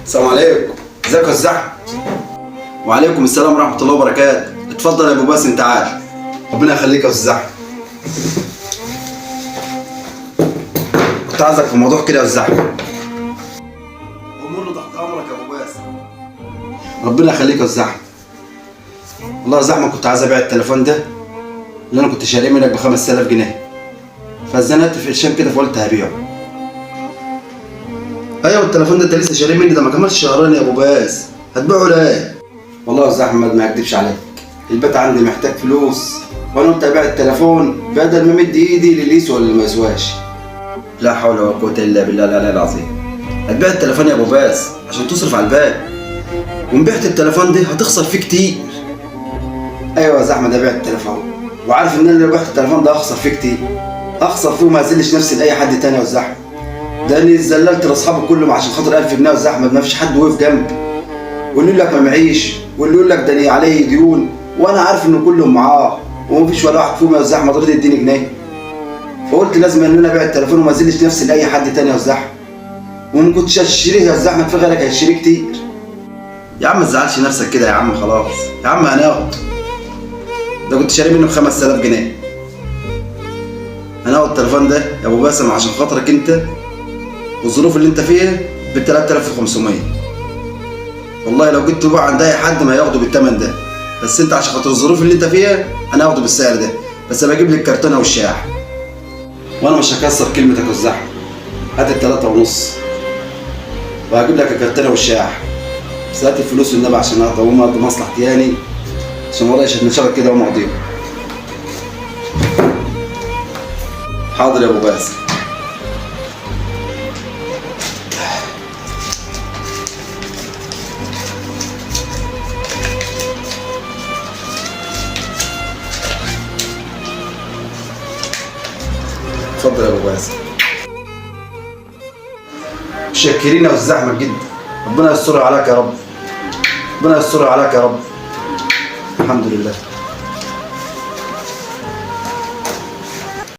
السلام عليكم. ازيك يا استاذ احمد؟ وعليكم السلام ورحمة الله وبركاته. اتفضل يا ابو باسم تعال. ربنا يخليك يا استاذ احمد. كنت عايزك في موضوع كده يا استاذ احمد. امور تحت امرك يا ابو باسم. ربنا يخليك يا استاذ احمد. والله يا استاذ احمد كنت عايز ابيع التليفون ده اللي انا كنت شاريه منك ب 5000 جنيه، فاتزنقت في قرشين كده فقلت هبيعه. ايوه التليفون ده انت لسه شاريه مني، ده ما كملش شهرين يا ابو باس، هتبيعه ليه؟ والله يا استاذ احمد ما اكدبش عليك، البيت عندي محتاج فلوس، وانا قلت ابيع التليفون بدل ما امد ايدي للي يسوى واللي ما يسواش. لا حول ولا قوة الا بالله العلي العظيم. هتبيع التليفون يا ابو باس عشان تصرف على البيت، وان بعت التليفون ده هتخسر فيه كتير. ايوه يا استاذ احمد ابيع التليفون، وعارف ان انا لو بعت التليفون ده هخسر فيه كتير، هخسر فيه وما اذلش نفسي لاي حد تاني يا استاذ احمد. ده اني اتذللت لاصحابي كلهم عشان خاطر 1000 جنيه يا استاذ احمد، ما فيش حد وقف جنبي، واللي يقول لك ما معيش، واللي يقول لك ده انا عليه ديون، وانا عارف ان كلهم معاه ومفيش ولا واحد فيهم يا استاذ احمد رضي يديني جنيه. فقلت لازم ان انا ابيع التليفون وما اذلش نفسي لاي حد تاني يا استاذ احمد. وما كنتش هشتريه يا استاذ احمد، في غيرك هيشتريه كتير. يا عم ما تزعلش نفسك كده يا عم، خلاص يا عم هناخد ده، كنت شاريه منه ب 5000 جنيه. هناخد التليفون ده يا ابو باسم عشان خاطرك انت والظروف اللي انت فيها ب 3500. والله لو جيت تبيع عند اي حد ما هياخده بالثمن ده، بس انت عشان خاطر الظروف اللي انت فيها انا هاخده بالسعر ده، بس انا بجيب لك كرتونة والشاح. وانا مش هكسر كلمتك يا الزحمة، هات ال3.5 وهجيب لك الكرتونه والشاح، بس هات الفلوس والنبي عشان اقدر اقضي مصلحتي يعني، عشان ورايا شوية مشاغل كده وما اقضيهم. حاضر يا ابو باسم. اتفضل يا ابو باسم. متشكرين يا استاذ احمد جدا، ربنا يستر عليك يا رب، ربنا يستر عليك يا رب. الحمد لله.